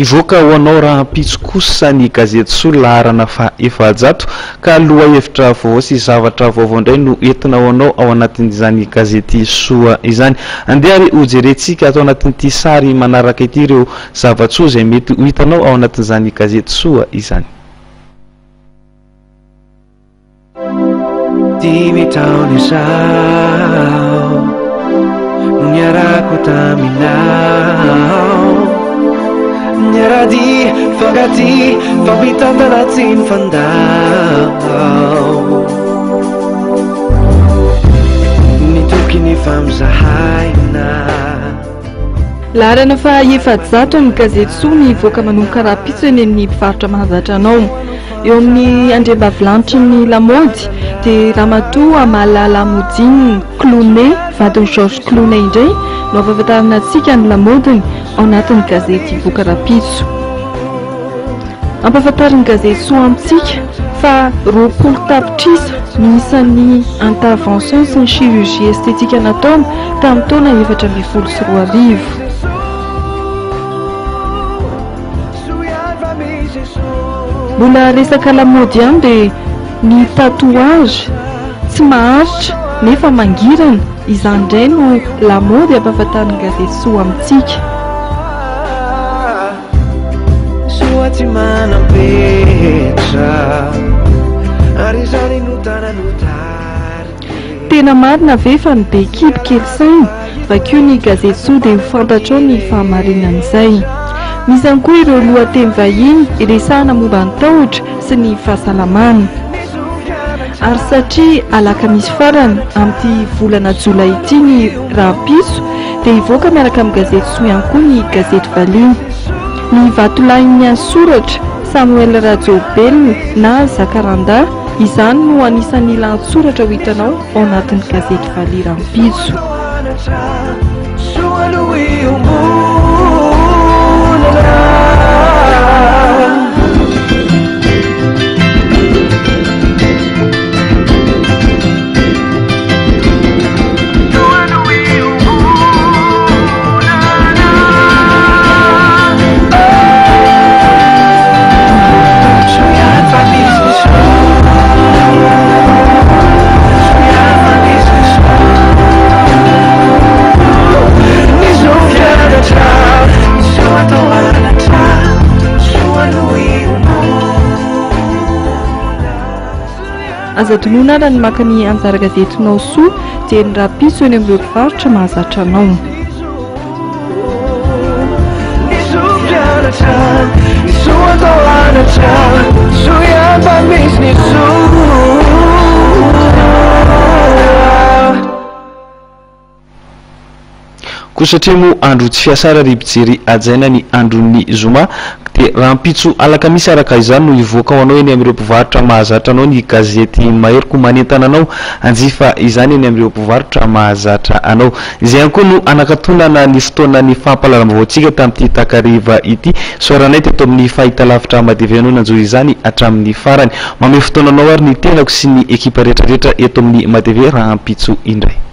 Hivoaka ho anao rahampitso kosa ny gazety Soa laharana faha 400 ka lohahevitra vaovao sy zavatra vaovao indray no entina ho anao ao anatin'izany gazety Soa izany. Andeha ary hojerentsika ato anatin'ity sary manaraka ity ireo zava-tsoa izay mety ho hitanao ao anatin'izany gazety Soa izany. Dimy taona izao niarako taminao Niaradia, fankatia, fampitantana tsy nifandao Nitoky ny famizahaina Laharana faha 400 ny gazety Soa mivoaka manomboka rahampitso eny amin'ny mpivarotra mahazatra anao. Eo amin'ny andriambavilanitry ny lamaody dia Ramatoa Malala Modine Clooney, vadin'i George Clooney indray no ampahafantarina antsika ny lamaodiny ao anatin'ny gazety hivoaka rahampitso. Ampahafantarin'ny gazety Soa amintsika fa 20 tapitrisa ny isan'ny intervention sy ny chirurgie esthétique nataony tamin'ny taona 2014. Mbola resaka lamaody ihany dia ny tatouage tsy maharitra nefa mangirana, izany indray no lamaody ampahafantarin'ny gazety Soa amintsika. Soa tsy manam-petra ary izany no tana-notarika. Tena marina ve fa ny be kibo kely saina? Vakio ny gazety Soa dia ho fantatrao ny fahamarinan'izay. Misy ihany koa ireo lohateny vahiny iresahana momba ny tahotra sy ny fahasalamana. Ary satria alakamisy farany amin'ity volana jolay ity ny rahampitso dia hivoaka miaraka amin'ny gazety Soa ihany koa ny gazety Valiha. Ny vatolahin'ny asa soratra, Samuel Rajaobelina na Zakaranda, izany no anisan'ny lahatsoratra ho hitanao ao anatin'ny gazety Valiha rahampitso. Soa no iombonana. Aza adinoina ary ny maka ny anjara gazetinao soa dia ny rahampitso eny amin'ireo mpivarotra mahazatra anao. Koa satria moa andro tsy fiasana ry mpijery hajaina ny andron'ny zoma dia rahampitso alakamisy araka izany no hivoaka ho anao eny amin'ireo mpivarotra mahazatra anao ny gazety Mahery koa manentana anao hanjifa izany eny amin'ireo mpivarotra mahazatra anao. Izay ihany koa no hanakatonana ny fotoanan'ny fampahalalam-baovaontsika tamin'ity takariva ity. Isaoranay teto amin'ny fahitalavitra Madv anao nanjohy izany hatramin'ny farany. Mamehy fotoana anao ary ny tenako sy ny ekipa rehetra rehetra eto amin'ny Madv rahampitso indray.